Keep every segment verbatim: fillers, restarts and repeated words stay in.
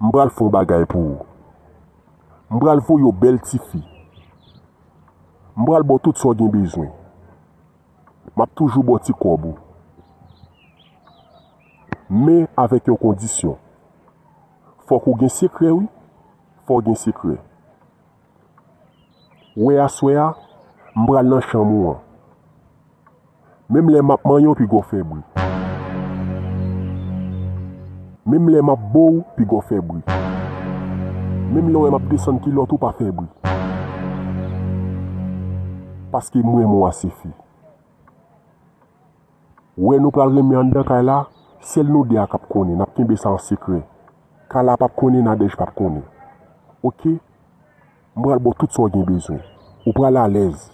M pral fè yon bagay pou ou. M pral voye yon bèl tifi. M pral ba w tout sa w gen bezwen. M ap toujou ba w ti kòb ou. Men avèk yon kondisyon. Fòk ou gen sekrè, wi. Fò w gen sekrè. Wè aswè a, m pral nan chanm ou an. Menm lè m ap manyen w, piga w fè bri. Menm lè m ap bo w, piga w fè bri. Menm lè w wè m ap desann kilòt ou, pa fè bri. Paske m renmen w, Asefi. Wè nou pral renmen anndan kay la, sèl nou de a k ap konnen, n ap kenbe sa an sekrè. Kala p ap konnen, Nadèj p ap konnen. Oke? M pral ba w tout sa w gen bezwen. Ou pral alèz.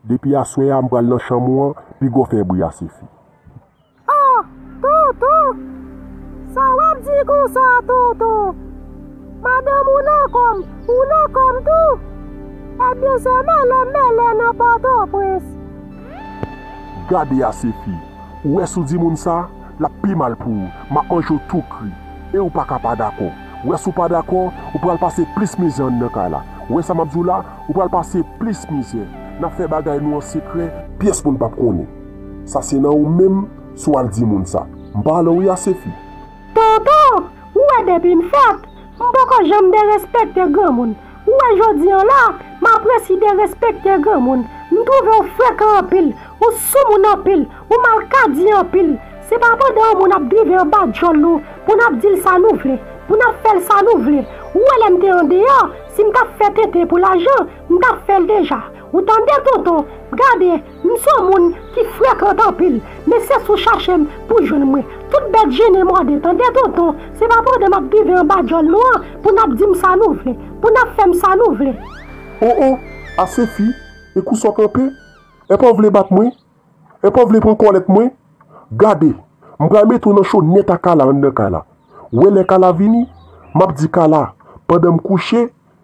Depi aswè a, m pral nan chanm ou an, piga w fè bri, Asefi. Oh, Tonton! Sa w ap di konsa, Tonton? Madanm ou nan kò m, ou nan kò m tou? Ebyen, se mèlè mèlè nan Pòtoprens. Gade, Asefi, ou wè si w di moun sa, l ap pi mal pou ou. M ap manje w tou kri. E ou pa ka pa dakò. Ou wè si w pa dakò, ou pral pase plis mizè anndan kay la. Ou wè sa m ap di w la, ou pral pase plis mizè. N ap fè bagay nou an sekrè, pyès moun p ap konnen. Sa se nan ou menm, si w al di moun sa. M pale w wi, Asefi. Tonton, ou wè depi m fèt, m poko janm derespekte granmoun. Ou wè jodi an la, m apresye derespekte granmoun. M twouve w frekan anpil, ou soumoun anpil, ou malkadi anpil. Se pa pandan yon moun ap drive anba djòl nou pou n ap di l sa nou vle, pou n ap fè l sa nou vle. Ou wè lè m te andeyò, si m t ap fè tenten pou lajan, m t ap fè l deja. Ou tande, Tonton? Gade, m se yon moun ki frekan anpil, men se si w chache m pou w jwenn mwen. Tout bèt jennen mòde, tande, Tonton? Se pa pandan m ap drive anba djòl nou an pou n ap di m sa nou vle, pou n ap fè m sa nou vle. O, o, Asefi, e kou sa w kanpe? Epa w vle bat mwen? Epa w vle pran kòlèt mwen? Gade, m pral mete w nan cho nèt ak Kala anndan kay la. Wè lè Kala vini, m ap di Kala, pandan m kouche,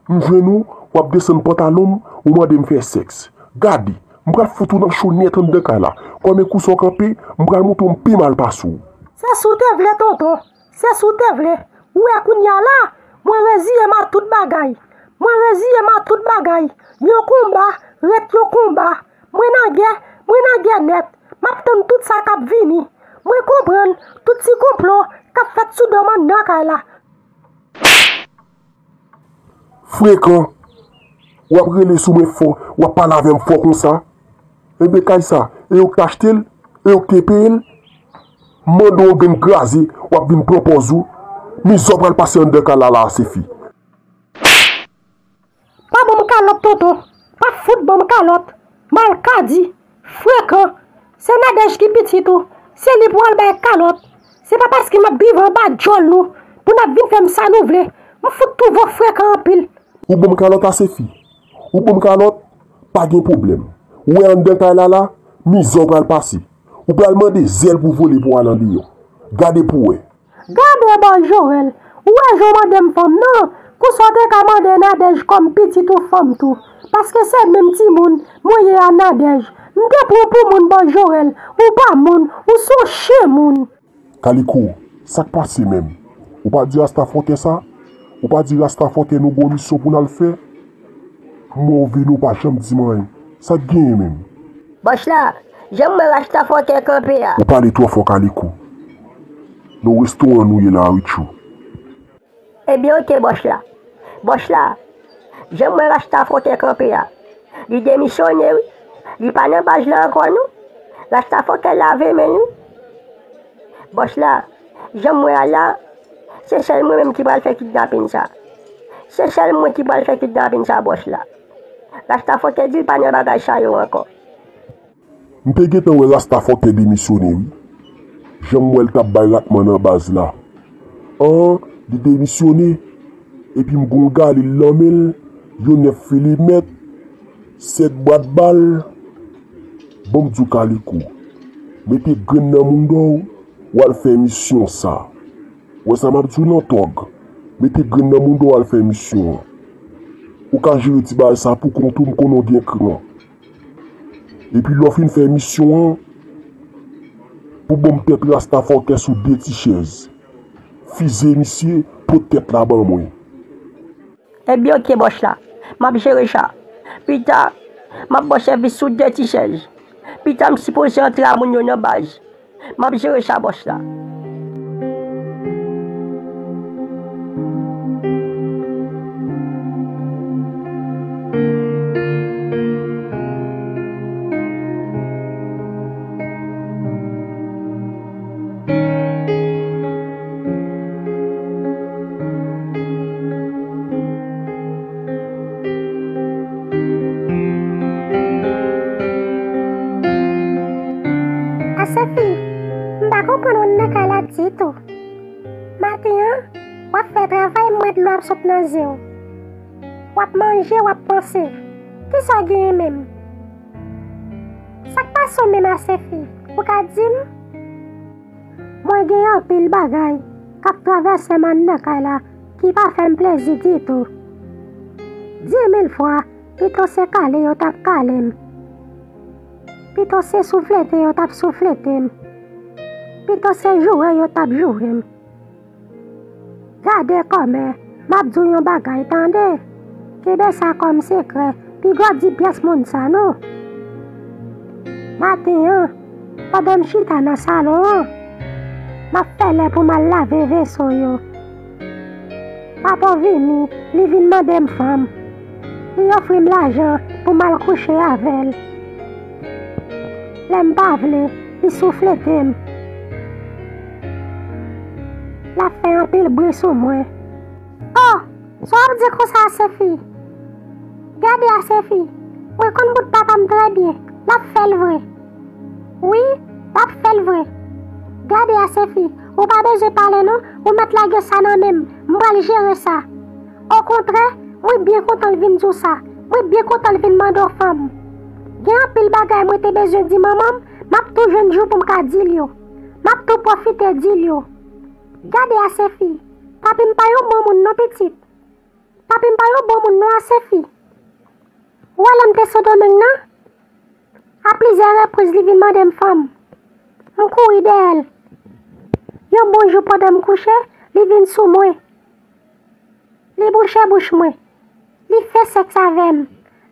m jwenn ou, w ap desann pantalon m, ou mande m fè sèks. Gade, m pral fout ou nan cho nèt anndan kay la. Kòm e kou sa w kanpe, m pral montre w m pi mal pase w. Se si w te vle, Tonton. Se si w te vle. Ou wè kounye a la, mwen reziye m a tout bagay. Mwen reziye m a tout bagay. Yon konba ret yon konba. Mwen nan gè, mwen nan gè nèt. M ap tann tout sa k ap vini. Mwen konprann tout ti konplo k ap fèt sou do m anndan kay la. Frekan! W ap rele sou mwen fò, w ap pale avè m fò konsa? Enben kay sa, e ou k t achte l? E ou k te peye l? M mande w yon grenn kraze, w ap vin pran pòz ou. Mizè w pral pase anndan kay la la, Asefi. Pa ban m kalòt, Tonton. Pa fout ban m kalòt. Malkadi. Frekan. Se Nadèj ki pitit ou. Se li pou w al bay kalòt. Se pa paske m ap drive anba djòl nou pou n ap vin fè m sa nou vle. M fout twouve w frekan anpil. Ou ban m kalòt, Asefi? Ou ban m kalòt? Pa gen pwoblèm. Ou wè anndan kay la la, mizè w pral pase. Ou pral mande zèl pou vole pou w al andeyò. Gade pou w wè. Gade bò Jorèl, ou wè jan w mande m fanm nan, konsa w te ka mande Nadèj kòm pitit ou fanm tou. Paske se menm timoun mwen ye a Nadèj. M te pran w pou moun bò Jorèl, ou pa moun, ou se yon chen moun. Kaliko, sa k pase menm? Ou pa di Rasta Fòkè sa? Ou pa di Rasta Fòkè nou gen yon misyon pou n al fè? M wè w vini, ou pa janm di m anyen. Sa k genyen menm? Bòs la, jan m wè Rasta Fòkè kanpe a. Ou pale twò fò, Kaliko. Nan restoran nou ye la wi, tchou. Ebyen oke, bòs la. Bòs la, jan m wè Rasta Fòkè kanpe a, li demisyone wi. Li pa nan baz la ankò non. Rasta Fòkè lave men l wi. Bòs la, jan m wè a la, se sèl mwen menm ki pral fè kidnapin sa. Se sèl mwen ki pral fè kidnapin sa, bòs la. Rasta Fòkè di l pa nan bagay sa yo ankò. M te gentan wè Rasta Fòkè demisyone wi. Jan m wè l t ap bay ratman nan baz la. An, li demisyone. Epi m gen yon galil nan men l, yon nèf milimèt, sèt bwat bal. Ban m di w, Kaliko, mete grenn nan mounda w, w al fè misyon sa. Wè sa m ap di w lan, tòg? Mete grenn nan mounda w, al fè misyon an. Ou ka jere ti bagay sa pou kont ou, m konnen w gen kran. Epi lè w fin fè misyon an, pou ban m tèt Rasta Fòkè sou de ti chèz. Fize misye, pot tèt la ban mwen. Ebyen oke bòs la, m ap jere sa. Pita, m ap ba w sèvis sou de ti chèz. Pita m sipoze antre a moun yo nan baz. M ap jere sa bòs la. Asefi, m pa konprann ou nan kay la ditou. Maten an, w ap fè travay m wè dlo ap sot nan zye w. W ap manje, w ap panse. Kisa w genyen menm? Sa k pase w menm Asefi? Ou ka di m? Mwen gen anpil bagay k ap travèse m anndan kay la ki pa fè m plezi ditou. Di mil fwa, pito se kale yo t ap kale m. Pito se souflete yo t ap souflete m. Pito se joure yo t ap joure m. Gade kòmè, m ap di w yon bagay tande. Kenbe sa kòm sekrè, piga w di pyès moun sa non. Maten an, pandan m chita nan salon an, m ap fè lè pou m al lave veso yo. Papa w vini, li vin mande m fanm. Li ofri m lajan pou m al kouche avè l. Lè m pa vle, li souflete m. L ap fè anpil bri sou mwen. Oh! Sa w ap di konsa Asefi? Gade Asefi, mwen konn bout papa m trè byen, l ap fè l vre. Wi, l ap fè l vre. Gade Asefi, ou pa bezwen pale non, ou mèt lage sa nan men m, m pral jere sa. Okontrè, mwen byen kontan l vin di w sa, mwen byen kontan l vin mande w fanm. Gen anpil bagay mwen te bezwen di manman m, m ap tou jwenn jou pou m ka di l yo. M ap tou pwofite di l yo. Gade Asefi, papi m pa yon bon moun non pitit. Papi m pa yon bon moun non Asefi. Ou wè lè m te Sendomeng nan? A plizyè repriz li vin mande m fanm. M kouri dèyè l. Yon bon jou pandan m kouche, li vin sou mwen. Li bouche bouch mwen. Li fè sèks avè m.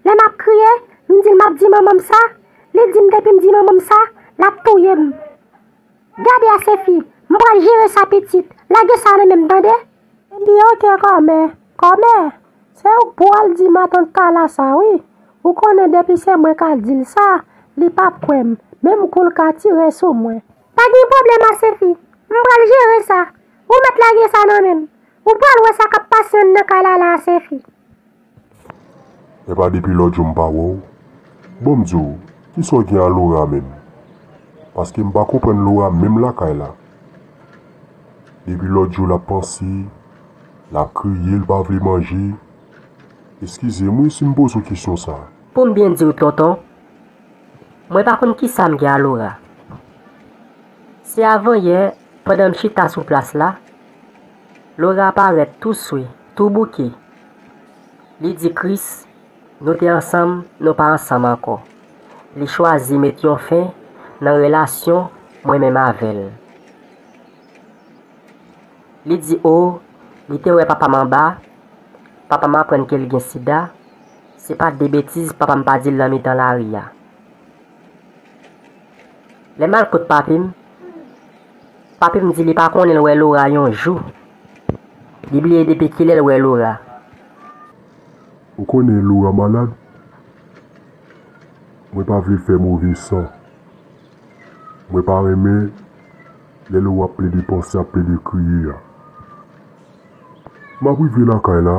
Lè m ap kriye, m di l m ap di manman m sa. Li di m depi m di manman m sa, l ap touye m. Gade Asefi, m pral jere sa pitit, lage sa nan men m tande. Epi oke kòmè, kòmè, se ou k pou al di matant Kala sa wi. Ou konnen depi se mwen k al di l sa, li p ap kwè m, menm kou l ka tire sou mwen. Pa gen pwoblèm Asefi, m pral jere sa. Ou mèt lage sa nan men m. Ou pral wè sa k ap pase anndan kay la la Asefi. Epa depi lòt jou m pa wè w. Bon m di w, kisa w gen a Laura menm? Paske m pa konprann Laura menm lakay la. Depi lòt jou l ap panse, l ap kriye, l pa vle manje. Eskize m wi si m poze w kesyon sa. Pou m byen di w tonton, mwen pa konn kisa m gen a Laura. Se avanyè, pandan m chita sou plas la, Laura parèt tou swe, tou bouke. Li di Chris, nou te ansanm, nou pa ansanm ankò. Li chwazi met yon fen nan relasyon mwen menm avè l. Li di o, li te wè papa m anba, papa m aprann ke l gen sida, se pa de betiz papa m pa di l nan mitan lari a. Lè m al kot papi m, papi m di li pa konnen l wè Laura yon jou. Li bliye depi kilè l wè Laura. Ou konnen Laura malad? Mwen pa vle fè move san. Mwen pa renmen lè Laura ap plede panse, ap plede kriye a. M ap rive lakay la,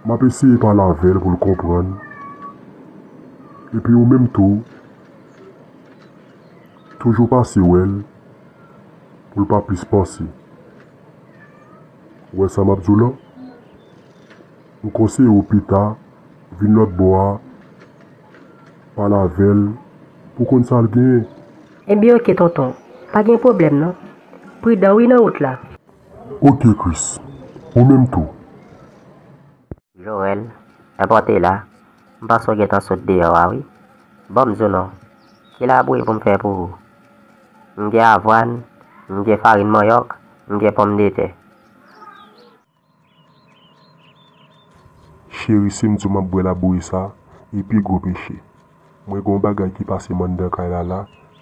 m ap eseye pale avè l pou l konprann. Epi ou menm tou, toujou pase wè l pou l pa plis panse. Ou wè sa m ap di w lan? M konseye w pita, vin lòt bò a, pale avè l pou w konn sa l genyen. Ebyen oke tonton, pa gen pwoblèm non. Pridan wi nan wout la. Oke Chris, ou menm tou. Joel, enpòte la, m panse w gentan sot deyò a wi. Ban m di w non, ki labouyi pou m fè pou ou? M gen avwàn, m gen farin manyòk, M gen ponmdetè. Cheri, si m di w m ap bwè labouyi sa, e pi gwo peche. Mwen gen yon bagay ki pase m anndan kay la la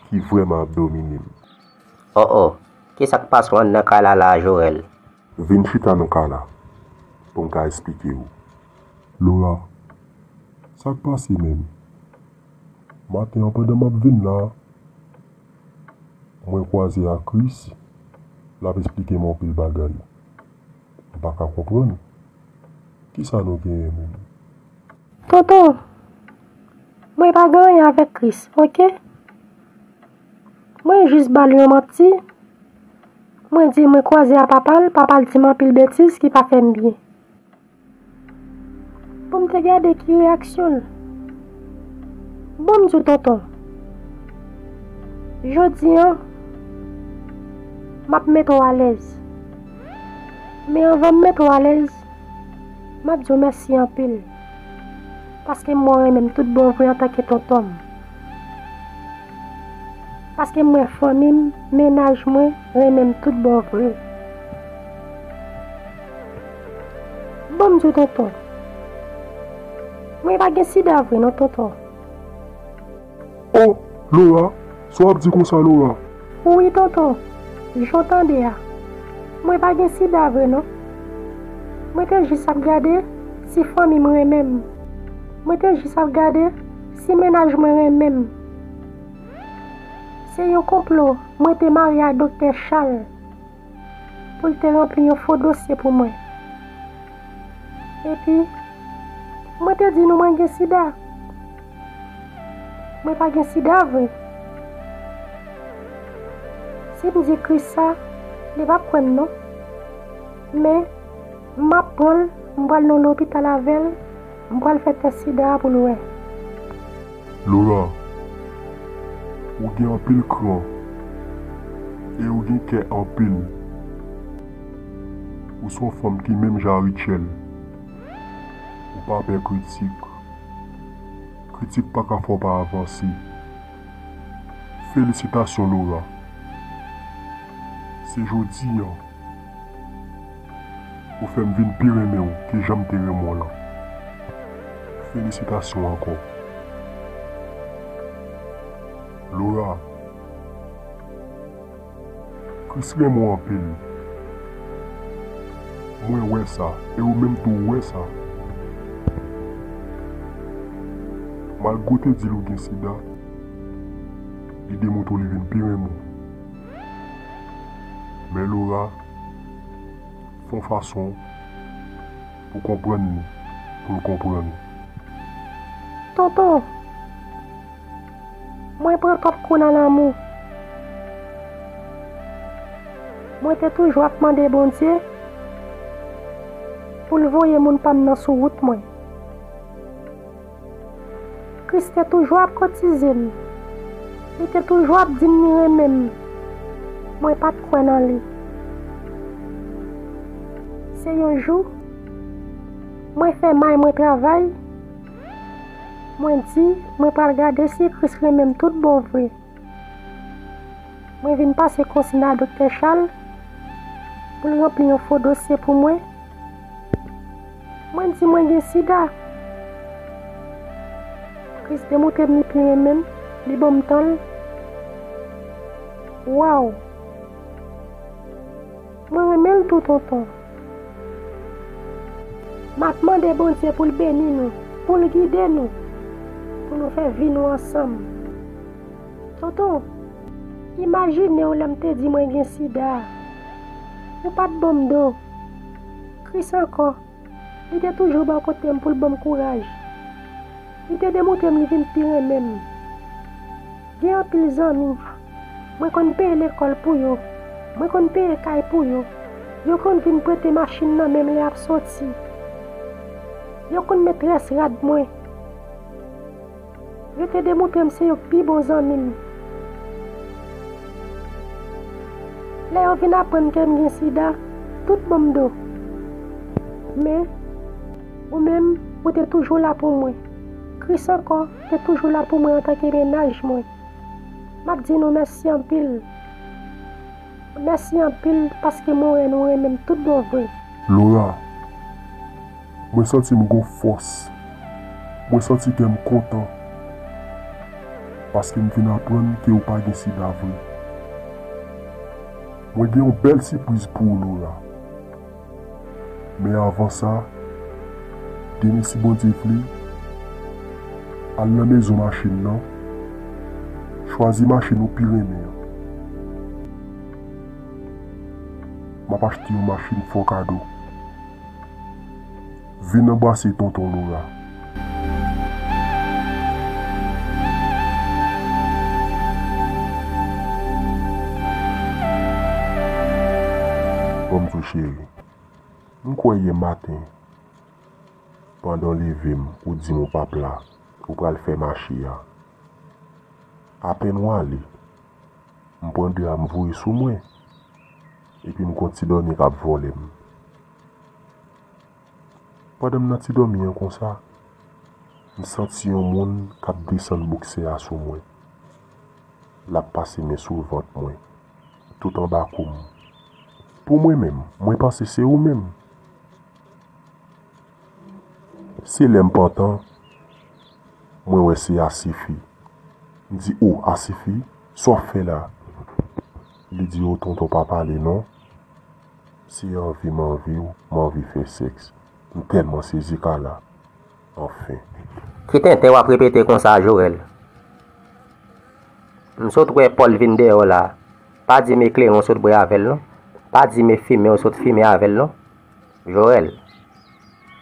ki vrèman ap domine m. Oh oh, kisa k pase w anndan kay la la a, Jorèl? Vin chita nan kay la pou m ka esplike w. Laura, sa k pase menm? Maten an pandan m ap vin la, mwen kwaze ak Chris, l ap esplike m anpil bagay. M pa ka konprann. Kisa nou genyen menm? Tonton, mwen pa gen anyen avèk Chris, oke? Mwen jis ba l yon manti. Mwen di mwen kwaze a papa l, papa l di m anpil betiz ki pa fè m byen. Pou m te gade ki reyaksyon l. Bon, m di w tonton, jodi an, m ap mete w alèz. Men anvan m mete w alèz, m ap di w mèsi anpil. Paske m wè w renmen m tout bon vre antanke tonton m. Paske m wè fanmi m, mennaj mwen, renmen m tout bon vre. Bon, m di w tonton, mwen pa gen sida vre non tonton. Oh, Laura, sa w ap di konsa, Laura? Wi, tonton, jan w tande a. Mwen pa gen sida vre non. Mwen te jis ap gade si fanmi m renmen m. Mwen te jis ap gade si mennaj mwen renmen m. Se yon konplo mwen te mare ak Doktè Charles pou l te ranpli yon fo dosye pou mwen. Epi, mwen te di nou mwen gen sida. Mwen pa gen sida vre. Si m di Chris sa, li p ap kwè m non. Men, m ap pran l, m pral nan lopital avè l, m pral fè tès sida a pou l wè. Laura, ou gen anpil kran e ou gen kè anpil. Ou se yon fanm ki menm jan a Rutshelle. Ou pa pè kritik. Kritik pa ka fè w pa avanse. Felisitasyon, Laura. Se jodi an ou fè m vin pi renmen w ke jan m te renmen w lan. Felisitasyon ankò. Laura, Chris renmen w anpil. Mwen wè sa, e ou menm tou ou wè sa. Malgre w te di l ou gen sida, li demontre w li vin pi renmen w. Men Laura, fè yon fason pou w konprann li, pou l konprann ou. Tonton, mwen pran twòp kou nan lanmou. Mwen te toujou ap mande Bondye pou l voye moun pa m nan sou wout mwen. Chris te toujou ap koutize m. Li te toujou ap di m li renmen m. Mwen pa t kwè nan li. Se yon jou, mwen fè may mwen travay, mwen di mwen pral gade si Chris renmen m tout bon vre. Mwen vin pase konsiy a Doktè Charles pou l ranpli yon fo dosye pou mwen. Mwen di mwen gen sida. Chris demontre m li pi renmen m, li ban m tan l. Waw! Mwen renmen l tou tonton. M ap mande Bondye pou l beni nou, pou l gide nou, pou nou fè vi nou ansanm. Tonton, imajine w lè m te di mwen gen sida a. Ou pa t ban m do. Chris ankò, li te toujou bò kote m pou l ban m kouraj. Li te demontre m li vin pi renmen m. Gen anpil zanmi, mwen konn peye lekòl pou yo, mwen konn peye kay pou yo, yo konn vin prete machin nan men m lè y ap soti. Yo konn metrès rad mwen. Yo te demontre m se yo k pi bon zanmi m. Lè yo vin aprann ke m gen sida, tout ban m do. Men, ou menm, ou te toujou la pou mwen. Chris ankò te toujou la pou mwen antanke mennaj mwen. M ap di nou mèsi anpil. Mèsi anpil paske mwen wè nou renmen m tout bon vre. Laura, mwen santi m gon fòs. Mwen santi kè m kontan. Paske m vin aprann ke w pa gen sida vre. Mwen gen yon bèl sipriz pou ou, Laura. Men avan sa, demen si Bondye vle, al nan mezon machin nan, chwazi machin ou pi renmen an. M ap achte yon machin fè w kado. Vin anbrase tonton Laura. Bonjou cheri. M kwè yè maten, pandan w leve m, ou di m ou p ap la, ou pral fè mache a. Apèn w ale, m pran dra m voye sou mwen, epi m gon ti dòmi k ap vòlè m. Pandan m nan ti dòmi an konsa, m santi yon moun k ap desann bouksè a sou mwen. L ap pase men sou vant mwen, tout anba kou m. Pou mwen menm, mwen panse se ou menm. Se lè m pantan, mwen wè se Asifi. M di, "O, Asifi, sa w ap fè la?" Li di, "O tonton, pa pale non. Se anvi m anvi w, m anvi fè sèks." M tèlman sezi ka la. Anfen. Ki tenten w ap repete konsa, Jorèl? M sot wè Pòl vin dèyè w la. Pa di m e kleren w sot bwè avè l non. Pa di m e fimen w sot fimen avè l non. Jorèl,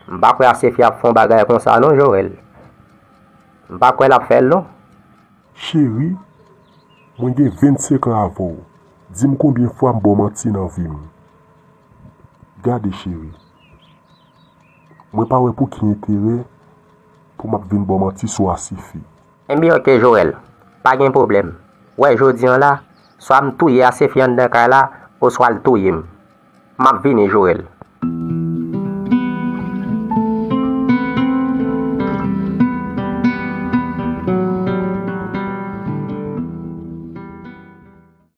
m pa kwè Asefi ap fè yon bagay konsa non, Jorèl. M pa kwè l ap fè l non. Cheri, mwen gen vennsenk an avè w. Di m konbyen fwa m ba w manti nan vi m. Gade cheri, mwen pa wè pou ki enterè pou m ap vin ba w manti sou Asifi. Enben oke Jorèl, pa gen pwoblèm. Wè jodi an la, swa m touye Asefi anndan kay la, oswa l touye m. M ap vini Jorèl.